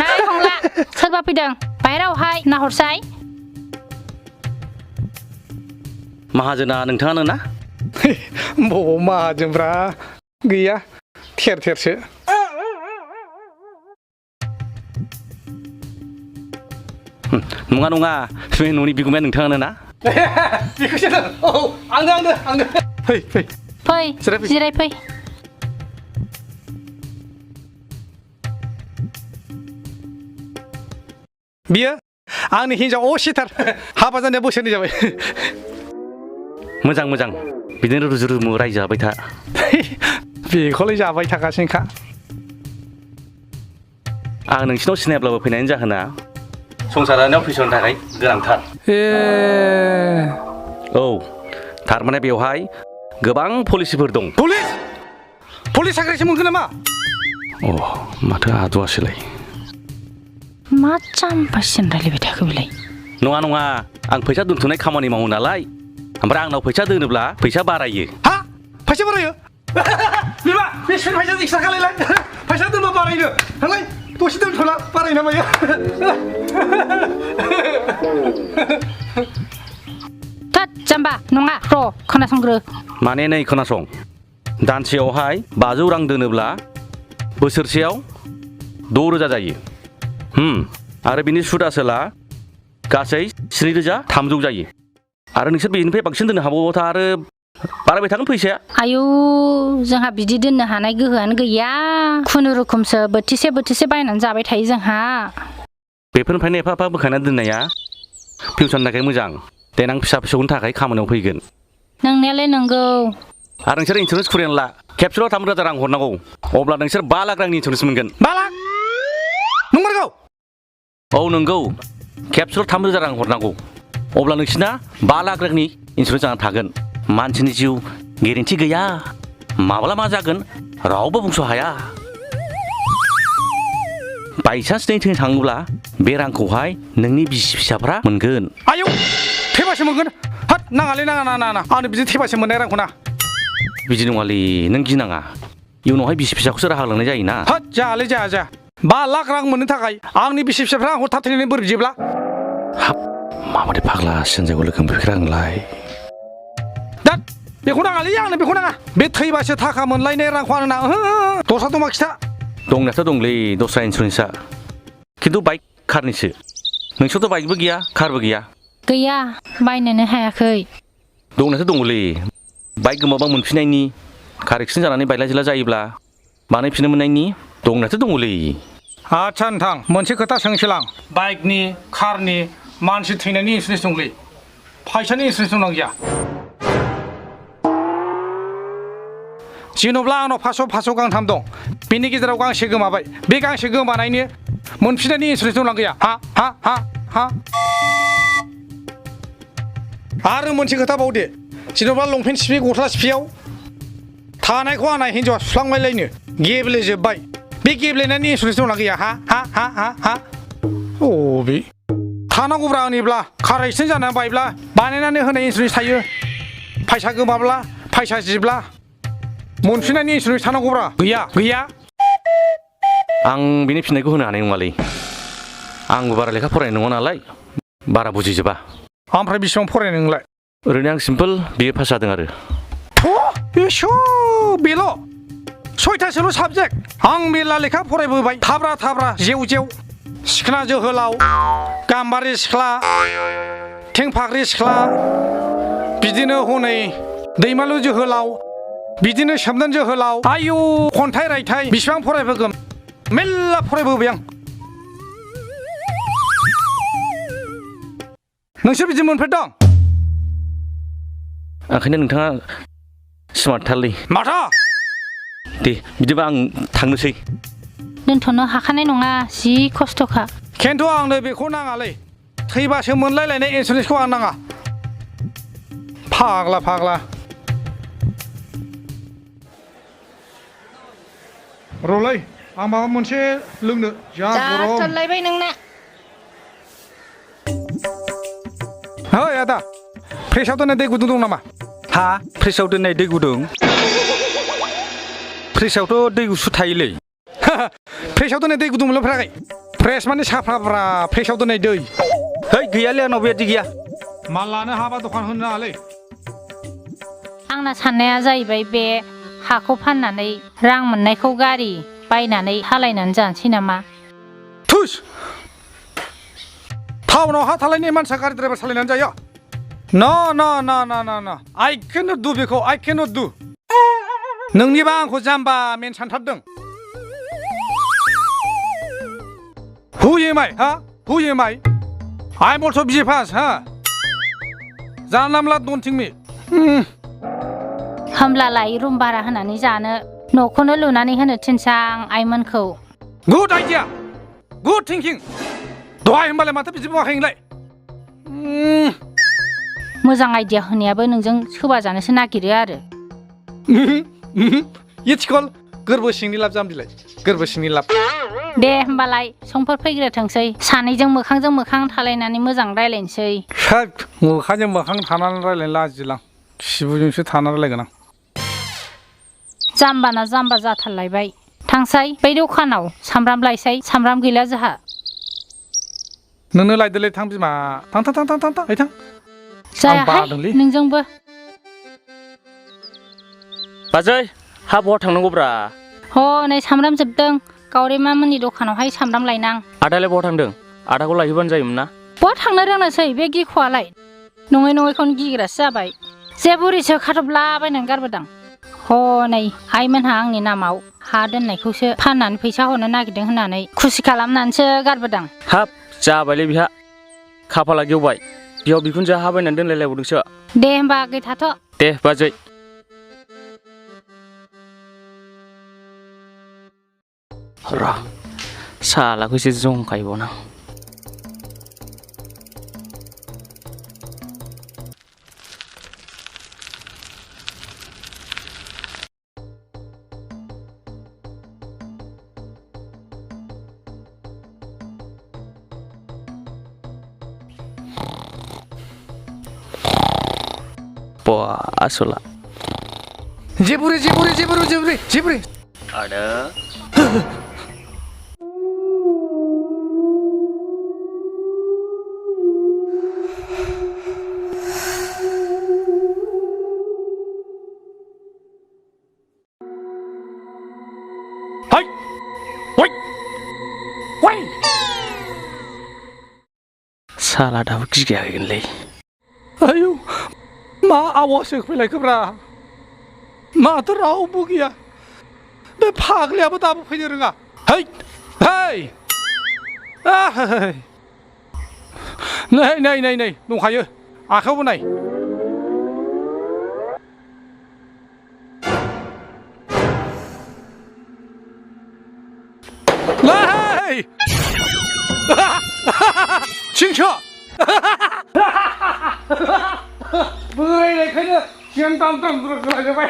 นายของละเชิญมาไปดังไปเราให้นาหดไซमाहाजोना नोंथाङानो ना बबाव माहाजोनब्रा गैया थेर थेरसो नङा नङा बे न'नि बिगुमाया नोंथाङानो ना बेखौसो औ आंनो फै फै जिराय फै बियो आंनि हिन्जाव असिथार हाबा जानाया बोसोरनै जाबाय मोजां मोजां बिदिनो रुजु रुमु रायजो जाबाय था बेखौलाय जाबाय थागासिनोखा आं नोंसिनाव सिनायाब्लाबो फैनायनि जाहोना संसार जानायाव फैसानि थाखाय गोनांथार औ थारमाने बेवहाय गोबां पलिसिफोर दं पुलिस साख्रिसो मोनगोन नामा अ माथो आदुवासोलाय मा जाम्बासिन रायलायबाय थाखो बेलाय नङा नङा आं फैसा दोनथुमनाय खामानि मावो नालाय ओमफ्राय आंनाव फैसा दोनोब्ला फैसा बारायो हा फैसा बारायो बिमा बेसेबां फैसा एक्सट्रा खालायलाय फैसा दोनबा बारायनो थांलाय दसे दोनथ'ला बारायना मायो थोद जाम्बा नङा र' खोनासंग्रो माने नै खोनासं दानसेयावहाय 500 रां दोनोब्ला बोसोरसेयाव 6,000 जायो आरो बिनि सुद आसोला गासै 7,300 जायो आरो नोंसोर बेनिफ्राय बांसिन दोननो हाबावोबा आरो बारायबाय थागोन फैसाया आयु जोंहा बिदि दोननो हानाय गोहोआनो गैया खुनुरुखुमसो बोथिसे बायनानै जाबाय थायो जोंहा बेफोरनिफ्रायनो एफा एफा बोखायनानै दोननाया फिउचारनि थाखाय मोजां देनां फिसा फिसौनि थाखाय खामानियाव फैगोन नोंनायालाय नंगौ आरो नोंसोर इन्सुरेन्स खुलिना ला खेबसेल' 3,000 रां हरनांगौ अब्ला नोंसोर 5 लाख रांनि इन्सुरेन्स मोनगोन 5 लाख नंमारगौ औ नंगौ खेबसेल' 3,000 रां हरनांगौ अब्ला नोंसिना 5 लाख रांनि इन्सुरेन्स जाना थागोन मानसिनि जिउ गेरेन्टि गैया माब्ला मा जागोन रावबो बुंस' हाया बायसान्स थैनो थाङोब्ला बे रांखौहाय नोंनि बिसि फिसाफ्रा मोनगोन आयौ थेबासो मोनगोन हाट नाङालै नाङा आंनो बिदि थेबासो मोननाय रांखौ ना बिदि नङालै नों गिनाङा इयुनावहाय बिसि फिसाखौसो राहा लांनाय जायोना हाट जायालै जाया 5 लाख रां मोननो थाखाय आंनि बिसि फिसाफ्रा आंखौ थाबथायनानै बोरै बिदिब्ला हाब माबादि फाग्ला सिनजायखौ लोगो मोनफेरखो आंलाय दा बेखौ नाङालै आंनो बेखौ नाङा बे थैबासो थाखा मोनलायनाय रांखौ आंनो नाङा दस्रा दंबा खिथा दंनायाथ' दंलै दस्रा इन्सुरेन्सआ खिन्थु बाइक कारनिसो नोंसोरथ' बाइकबो गैया कारबो गैया बायनोनो हायाखै दंनायाथ' दङलै बाइक गोमाबा मोनफिननायनि कार एक्सिडेन्ट जानानै बायला जिला जायोब्ला बानायफिननो मोननायनि दंनायाथ' दङलै आच्छा नोंथां मोनसे खोथा सोंसैलां बाइकनि कारनि मानसि थैनायनि इन्सुरेन्स दंलै फैसानि इन्सुरेन्स दंना गैया जेन'ब्ला आंनाव 500 गांथाम दं बेनि गेजेराव गांसे गोमाबाय बे गांसे गोमानायनि मोनफिननायनि इन्सुरेन्स दंना गैया हा आरो मोनसे खोथा बावदे जेन'बा लंपेन्ट सिफि गस्ला सिफियाव थानायखौ आंना हिन्जावा सुफ्लांलायलायनो गेब्लेजोब्बाय बे गेब्लेनायनि इन्सुरेन्स दंना गैया हा बे थानांगौब्रा आंनिब्ला कार एक्सिडेन्ट जानानै बायब्ला बानायनानै होनाय इन्सुरेन्स थायो फैसा गोमाब्ला फैसा जिब्ला मोनफिननायनि इन्सुरेन्स थानांगौब्रा गैया आं बिनि फिननायखौ होनो हानाय नङालै आंबो बारा लेखा फरायनाय नङा नालाय बारा बुजिजोबा ओमफ्राय बेसेबां फरायनाय नोंलाय ओरैनो आं सिम्पोल बिए पास जादों आरो बेल' 6थासोल' साबजेक्ट आं मेरला लेखा फरायबोबाय थाब्रा जेव सिखोना जोहोलाव गाम्बारि सिख्ला थेंफाख्रि सिख्ला बिदिनो हनै दैमालु जोहोलाव बिदिनो सोमदोन जोहोलाव आयु खन्थाइ रायथाइ बिसिबां फरायबोगोन मेरला फरायबोबाय आं नोंसोर बिदि मोनफेरदों ओंखायनो नोंथाङा स्मार्टथारलै माथो दे बिदिबा आं थांनोसै दोनथ'नो हाखानाय नङा जि खस्थ'खा खिन्थु आंनो बेखौ नाङालै थैबासो मोनलायलायनाय इन्सुरेन्सखौ आं नाङा फाग्ला र'लै आं माबा मोनसे लोंनो जा गरम जाथारलायबाय नोंना ओइ आदा फ्रिजआव दोननाय दै गुदुं दं नामा हा फ्रिजआव दोननाय दै गुदुं फ्रिजआवथ' दै गुसु थायोलै फ्रेसाव दोननाय दै गुदुं मोनलोंफेराखै फ्रेस माने साफ्राब्रा फ्रेसाव दोननाय दै है गैयालै आंनाव बेबादि गैया माल लानो हाबा दखान होनो नाङालै आंना साननाया जाहैबाय बे हाखौ फाननानै रां मोननायखौ गारि बायनानै सालायनानै जानोसै नामा थुस टाउनाव हा थालायनाय मानसिया गारि ड्राइभार सालायनानै जायो न आइ केन नट डु बेखौ आइ केन नट डु नोंनिबा आंखौ जाम्बा मेन सानथारदों हु एम आइ हा who am I I am also BA pass हा जानला मोनला डन्ट थिंक मी होमब्लालाय रुम भारा होनानै जानो न'खौनो लुनानै होनो थिनसां आइमोनखौ गुड आइडिया गुड थिंकिं दहाय होमबालाय माथो बिदि बुङाखै नोंलाय मोजां आइडिया होनायाबो नोंजों सोबा जानोसो नागिरो आरो इट्सकल गोरबो सिंनि लाब जाम्बिलाय गोरबो सिंनि लाब दे होमबालाय समफोर फैग्रोथोंसै सानैजों मोखांजों मोखां थालायनानै मोजां रायलायनोसै साद मोखांजों मोखां थानानै रायलायनो लाजिलां सिबुजोंसो थानानै रायलायगोन आं जाम्बाना जाम्बा जाथारलायबाय थांसै बै दखानाव सामब्राम लायसै सामब्राम गैला जोंहा नोंनो लायदोलै थां बिमा थां ओइ थां जायाहाय बादोंलै। नोंजोंबो बाजै हा बहा थांनांगौब्रा नै सामब्राम जोबदों गावरेमा मोननि दखानावहाय सामब्राम लायनां आदालाय बहा थांदों आदाखौ लायहोबानो जायोमोन ना बहा थांनो रोंनोसै बे गिख'आलाय नङै नङैखौनो गिग्रासो जाबाय जे बुरिसो खाथबलाबायनानै गारबोदां नै आइमोनहा आंनि नामाव हा दोननायखौसो फाननानै फैसा हरनो नागिरदों होननानै खुसि खालामनानैसो गारबोदां हाब जाबायलै बिहा खाफाला गेवबाय बेयाव बिखुनजोआ हा बायनानै दोनलायलायबावदोंसो दे होमबा गैथाथ' दे बाजै र' सालाखौ एसे जंखायबावनां आसला जेबुरे आदा हाय वै साला दाबो गिगायाखैगोनलै आयौ मा आवाजसो फैलायखोब्रा माथो रावबो गैया बे फाग्लियाबो दाबो फैनो रोङा है नै दंखायो आखायावबो नाय नै थिंसो बैनायखायनो सिगां दाम होलायजोब्बाय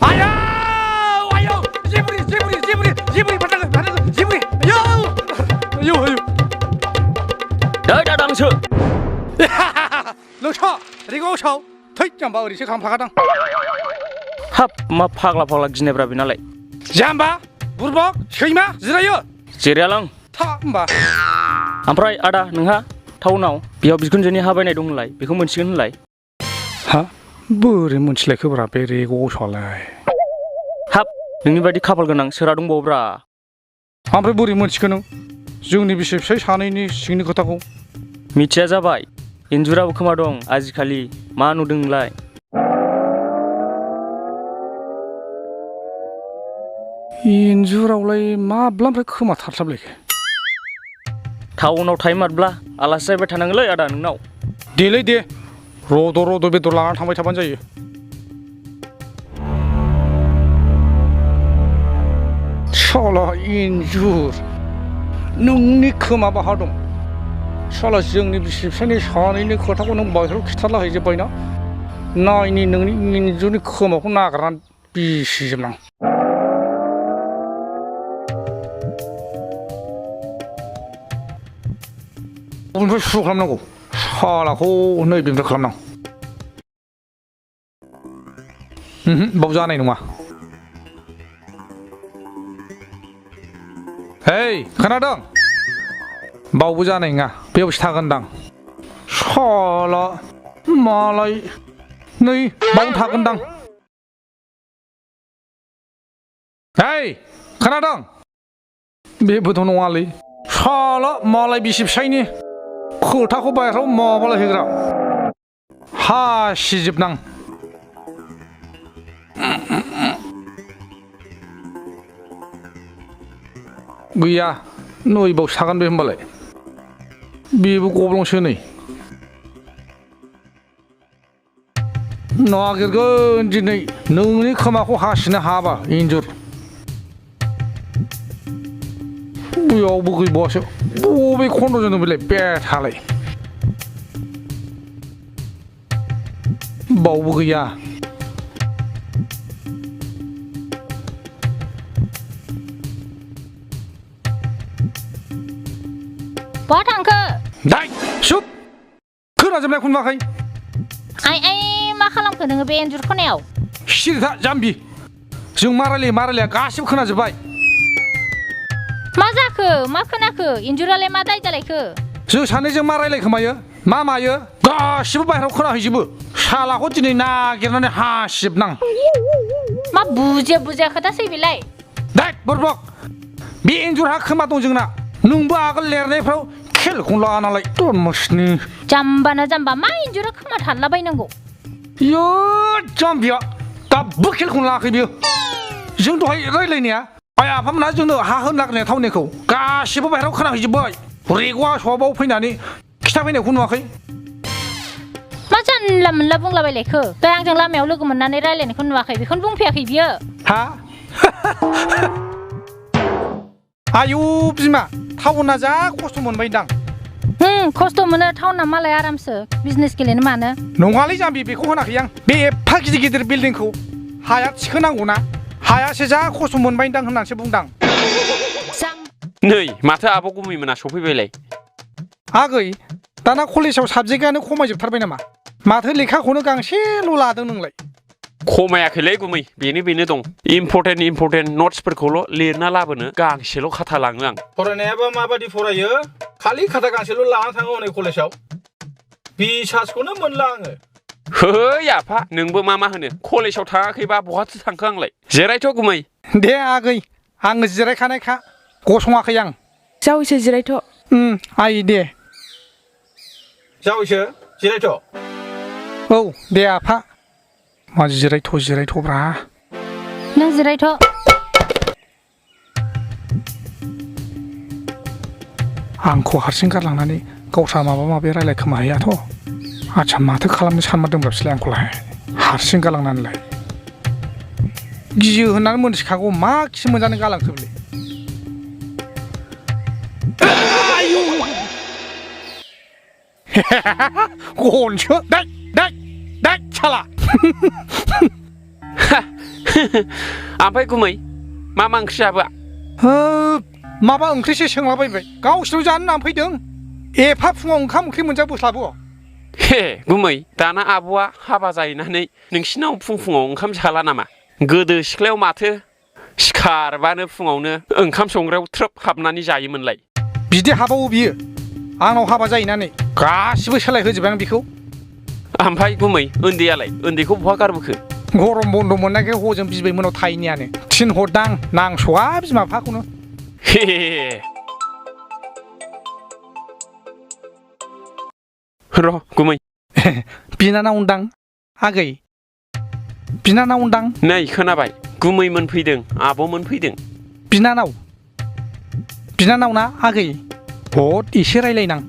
आयौ जेबुरि फाथांगोन जेबुरि आयौ दै दादांसो लोसा रिगाव साव थै जाम्बा ओरैसो खालामफ्लाखादां हाब मा फाग्ला गिनायब्रा बेनालाय जाम्बा बुरबक सैमा जिरायो जिरायालां था होमबा ओमफ्राय आदा नोंहा टाउनाव बेयाव बिखुनजोनि हा बायनाय दं होनलाय बेखौ मोनसिगोन होनलाय हा बोरै मोनथिलायखोब्रा बे रेगाव सावलाय हाब नोंनि बायदि खाफाल गोनां सोरा दंबावोब्रा ओमफ्राय बोरै मोनथिखो नों जोंनि बिसि फिसाय सानैनि सिंनि खोथाखौ मिथिया जाबाय इन्जुराबो खोमा दं आजिखालि मा नुदों नोंलाय इन्जुरावलाय माब्लानिफ्राय खोमा थारस्लाबलायखो टाउनाव टाइमारब्ला आलासि जाबाय थानांगोनलै आदा नोंनाव देलै दे रद' बेदर लानानै थांबाय थाबानो जायो साला इन्जुर नोंनि खोमा बाहा दं साला जोंनि बिसि फिसायनि सानैनि खोथाखौ नों बाहेरायाव खिथारला हैजोब्बायना नायनि नोंनि इन्जुरनि खोमाखौ नागारनानै बिसिजोबनां बबेनिफ्राय सुरु खालामनांगौ सालाखौ नैबेनिफ्राय खालामनां बाव जानाय नङा हेय खोनादों बावबो जानाय नङा बेयावसो थागोनदां साला मालाय नै बावनो थागोनदां हेय खोनादों बेबोथ' नङालै साला मालाय बिसि फिसायनि खोथाखौ बाहेराव माबालाय होग्रा हासिजोबनां गैया नै बावसो थागोन बे होमबालाय बेबो गब्लंसो नै नागिरगोन दिनै नोंनि खोमाखौ हासिनो हाबा इन्जुर बेयावबो गैबावासो बबे खन्द'जों दं बेलाय बेथालाय बावबो गैया बहा थांखो दाय सुप खोनाजोबनायखौनो नुवाखै आइ मा खालामखो नोङो बे एन्जुर खनायाव सिरिथा जाम्बि जों मा रायलाया गासिबो खोनाजोब्बाय मा जाखो मा खोनाखो इन्जुरालाय मा दाय जालायखो जों सानैजों मा रायलायखोमायो मा मायो गासिबो बाहेरायाव खोनाहैजोबो सालाखौ दिनै नागिरनानै हासिबनां मा बुजिया खोथासै बेलाय दाय बरबक बे एन्जरहा खोमा दं जोंना नोंबो आगोल लिरनायफ्राव खेलखौनो लाङा नालाय तनमसनि जाम्बाना जाम्बा मा इन्जुरा खोमा थारलाबायनांगौ यो जाम्बिया दाबो खेलखौनो लाङाखै बियो जों दहाय रायलायनाया आइ आफामोनहा जोंनो हा होनो नागिरनाय थावनायखौ गासिबो बाहेरायाव खोनाहैजोब्बाय रेग'आ सबाव फैनानै खिथाफैनायखौ नुवाखै मा जानला मोनला बुंलाबायलायखो दा आंजों लामायाव लोगो मोननानै रायलायनायखौ नुवाखै बेखौनो बुंफैयाखै बियो हा आयु बिमा टाउना जा खस्थ' मोनबायदां खस्थ' मोनो टाउना मालाय आरामसो बिजनेस गेलेनो मानो नङालै जाम्बि बेखौ होनाखै आं बे एफा गिदिर बिल्डिंखौ हाया थिखोनांगौना हायासो जा खस्थ' मोनबायदां होननानैसो बुंदां नै माथो आब' गुमैमोना सफैबायलाय आगै दाना कलेजाव साबजेक्टआनो खमायजोबथारबाय नामा माथो लेखाखौनो गांसेल' लादों नोंलाय खमायाखैलै गुमै बेनो दं इम्परटेन्ट नट्सफोरखौल' लिरना लाबोनो गांसेल' खाथा लाङो आं फरायनायाबा माबादि फरायो खालि खाथा गांसेल' लाना थाङो हनै कलेजाव बिसासखौनो मोनला आङो है आफा नोंबो मा होनो कलेजाव थाङाखैबा बहाथो थांखो आंलाय जिरायथ' गुमै दे आगै आङो जिरायखानायखा गसङाखै आं जावैसो जिरायथ' आइ दे जावैसो जिरायथ' औ दे आफा मा जिरायथ'ब्रा नों जिरायथ' आंखौ हारसिं गारलांनानै गावस्रा माबा माबि रायलायखोमाहैयाथ' आच्छा माथो खालामनो सानमारदोंब्रा बिसोरलाय आंखौलाय हारसिं गालांनानैलाय गियो होननानै मोनथिखागौ मा खि मोनजानो गालांखो बेलाय गनसो दाय साला ओमफ्राय गुमै मा ओंख्रि जाबोआ माबा ओंख्रिसो सोंलाबायबाय गावसोरनाव जानो होननानै फैदों एफा फुङाव ओंख्रि मोनजाबोस्लाबो हे गुमै दाना आब'आ हाबा जाहैनानै नोंसिनाव फुङाव ओंखाम जाला नामा गोदो सिख्लायाव माथो सिखारबानो फुङावनो ओंखाम संग्रायाव थ्रोब हाबनानै जायोमोनलाय बिदि हाबावो बियो आंनाव हाबा जाहैनानै गासिबो सोलायहोजोबबाय आं बेखौ ओमफ्राय गुमै उन्दैखौ बहा गारबोखो गरम बन्द मोननायखाय हजों बिबैमोनाव थाहैनायानो थिनहरदां नांस'आ बिमा बिफाखौनो हे र' गुमै बिनानावदां आगै बिनानावदां नै खोनाबाय गुमै मोनफैदों आब' मोनफैदों बिनानाव ना आगै हद एसे रायलायनां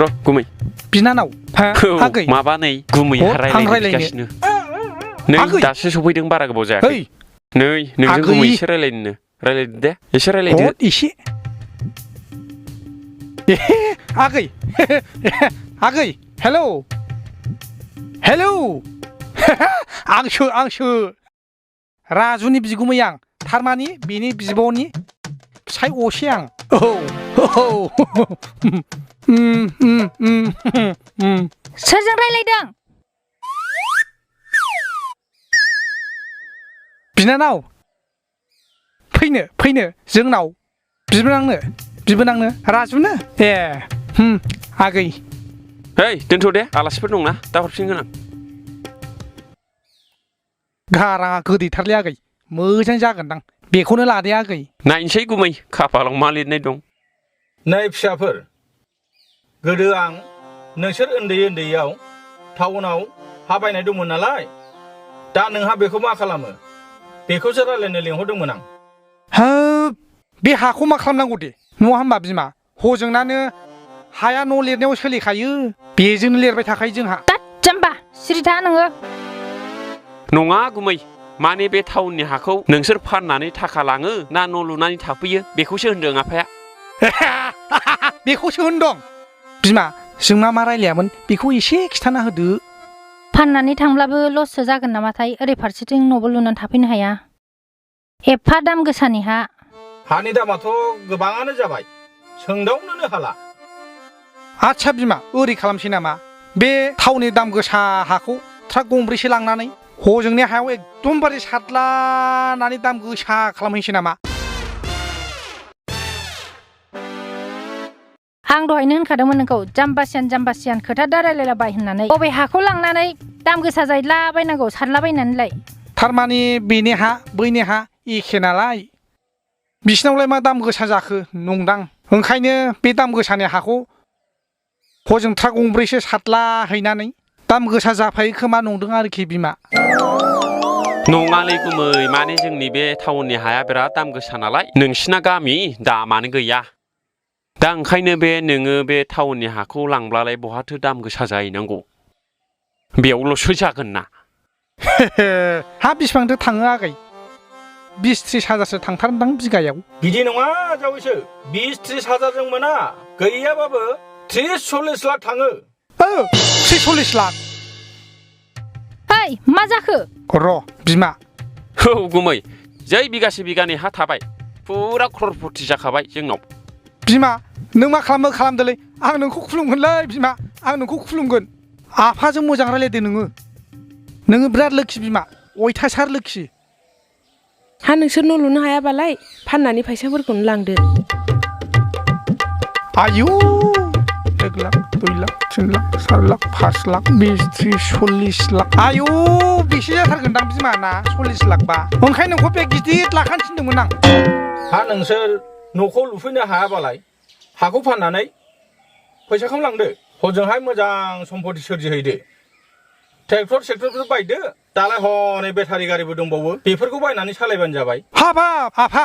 र' गुमै बिनानाव आगै माबा नै गुमैहा रायलायगासिनो नै दासो सफैदों बारा गोबाव जायाखै नै नोंजों गुमै एसे रायलायदो दे एसे रायलायदो एसे आगै हेलौ आंसो राजुनि बिगुमै आं थारमानि बेनि बिब'नि फिसाय असे आं औ सोरजों रायलायदों बिनानाव फै फैनो जोंनाव बिबोनांनो राजुनो ए आगै हेइ दोनथ' दे आलासिफोर दंना दा हरफिनगोन आं गाराङा गोदैथारलै आगै मोजां जागोनदां बेखौनो लादे आगै नायनोसै गुमै खाफालाव मा लिरनाय दं नै फिसाफोर गोदो आं नोंसोर उन्दैयाव टाउनाव हा बायनाय दंमोन नालाय दा नोंहा बेखौ मा खालामो बेखौसो रायलायनो लिंहरदोंमोन आं हाब बे हाखौ मा खालामनांगौ दे नङा होमबा बिमा हजोंनानो हाया न' लिरनायाव सोलिखायो बेजोंनो लिरबाय थाखायो जोंहा दाद जाम्बा सिरि था नोङो नङा गुमै माने बे टाउननि हाखौ नोंसोर फाननानै थाखा लाङो ना न' लुनानै थाफैयो बेखौसो होनदों आफाया बेखौसो होनदों बिमा जों मा रायलायामोन बेखौ एसे खिथाना होदो फाननानै थांब्लाबो लससो जागोन नामाथाय ओरै फारसेथिं न'बो लुनानै थाफैनो हाया एफा दाम गोसानि हा हानि दामाथ' गोबाङानो जाबाय सोंदावनोनो हाला आच्छा बिमा ओरै खालामसै नामा बे टाउननि दाम गोसा हाखौ ट्राक गंब्रैसो लांनानै हजोंनि हायाव एकदमबारे सारलानानै दाम गोसा खालामहैसै नामा आं दहायनो होनखादोंमोन नोंखौ जाम्बासियान खोथा दा रायलायलाबाय होननानै बबे हाखौ लांनानै दाम गोसा जाहैलाबायनांगौ सारलाबायनानैलाय थारमानि बेनि हा बैनि हा एखे नालाय बिसिनावलाय मा दाम गोसा जाखो नंदां ओंखायनो बे दाम गोसानि हाखौ हजों ट्राक गंब्रैसो सारला हैनानै दाम गोसा जाफायो खोमा नंदों आरोखि बिमा नङालै गुमै माने जोंनि बे टाउननि हाया बिराद दाम गोसा नालाय नोंसिना गामि दामानो गैया दा ओंखायनो नोङो बे टाउननि हाखौ लांब्लालाय बहाथो दाम गोसा जाहैनांगौ बेयावल'सो जागोन ना हा बिसिबांथो थाङो आगै 20-30 हाजारसो थांथारदां बिगायाव बिदि नङा जावैसो 20-30 हाजारजों मोना गैयाबाबो 30-40 लाख थाङो 30-40 लाख ओइ मा जाखो र' बिमा औ गुमै जै बिगासे बिगानै हा थाबाय फुरा क्ररपति जाखाबाय जोंनाव बिमा नों मा खालामो खालामदोलै आं नोंखौ खुलुमगोनलै बिमा आं नोंखौ खुलुमगोन आफाजों मोजां रायलायदो नोङो बिराद लोखि बिमा अयथासार लोखि हा नोंसोर न' लुनो हायाबालाय फाननानै फैसाफोरखौनो लांदो आयु 1 लाख 2 लाख 3 लाख 4 लाख 5 लाख 20-30-40 लाख आयु बेसे जाथारगोनदां बिमा ना 40 लाखबा ओंखायनो नोंखौ बे गिदिर लाखानो थिनदोंमोन आं हा नोंसोर न'खौ लुफैनो हायाबालाय हाखौ फाननानै फैसाखौ लांदो हजोंहाय मोजां सम्पति सोरजिहैदो ट्रेक्टर सेक्टरफोर बायदो दालाय हनै बेटारि गारिबो दंबावो बेफोरखौ बायनानै सालायबानो जाबाय हाबाब आफा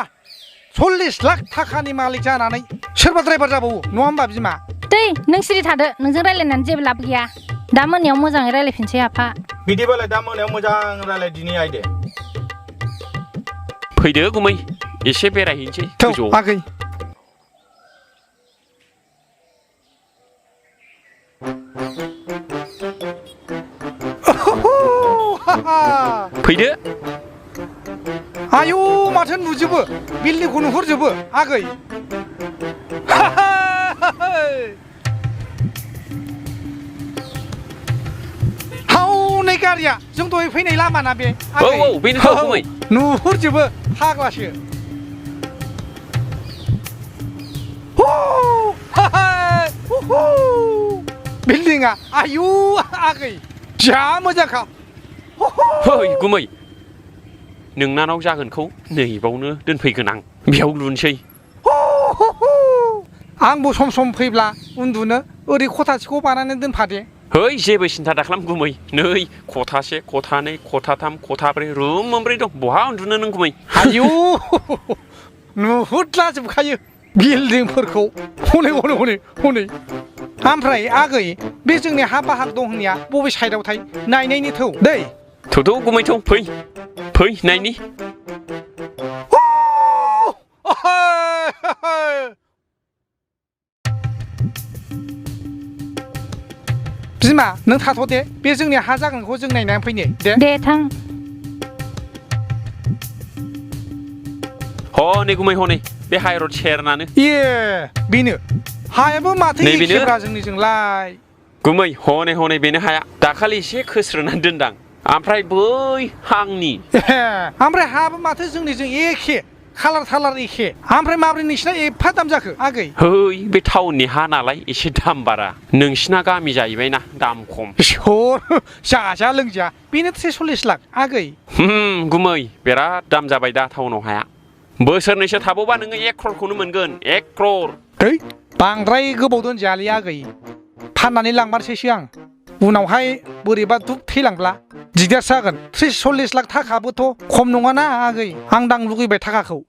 40 लाख थाखानि मालिक जानानै सोरबा ड्राइभार जाबावो नङा होमबा बिमा दै नों सिरि थादो नोंजों रायलायनानै जेबो लाब गैया दा मोनायाव मोजाङै रायलायफिनसै आफा बिदिबालाय दा मोनायाव मोजां रायलायदिनि आयदे फैदो गुमै एसे बेरायहैनोसै गोजौआव आगै फैदो आयु माथो नुजोबो बिल्डिंखौ नुहुरजोबो आगै हावनै गारिया जों दहाय फैनाय लामा ना बे औ बेनोथ' गुमै नुहुरजोबो फाग्लासो बिल्डिंआ आयु आगै जा मोजांखा फै गुमै नोंनानाव जागोनखौ नैबावनो दोनफैगोन आं बेयाव लुनोसै आंबो सम सम फैब्ला उन्दुनो ओरै खथासेखौ बानायनानै दोनफादे है जेबो सिन्था दाखालाम गुमै नै खथासे खथानै खथाथाम खथाब्रै रुम मोनब्रै दं बहा उन्दुनो नों गुमै आयु नुहुरलाजोबखायो बिल्डिंफोरखौ हनै ओमफ्राय आगै बे जोंनि हा बाहाग दं होननाया बबे साइडआव थाय नायनायनि थौ दै थौथौ गुमै थौ फै नायनि बिमा नों थाथ' दे बे जोंनि हा जागोनखौ जों नायनानै फैनो दे थां हनै गुमै हनै बे हाइरड सेरनानो ए बेनो हायाबो माथो नै बेनो। एखेब्रा जोंनिजोंलाय गुमै हनै बेनो हाया दाखालि एसे खोस्रोनानै दोनदां ओमफ्राय बै हांनि ओमफ्राय हाबो माथो जोंनिजों एखे खालार थालार एखे ओमफ्राय माब्रै नोंसिना एफा दाम जाखो आगै है बे टाउननि हा नालाय एसे दाम बारा नोंसिना गामि जाहैबायना दाम खम सर जाजा लोंजा बेनो 40 लाख आगै गुमै बिराद दाम जाबाय दा टाउनाव हाया बोसोरनैसो थाबावबा नोङो 1 क्ररखौनो मोनगोन 1 क्रर है बांद्राय गोबाव दोनजायालै आगै फाननानै लांमारसैसो आं उनावहाय बोरैबा दुख थैलांब्ला दिगदार जागोन 30-40 लाख थाखाबोथ' खम नङाना आगै आं दां लुगैबाय थाखाखौ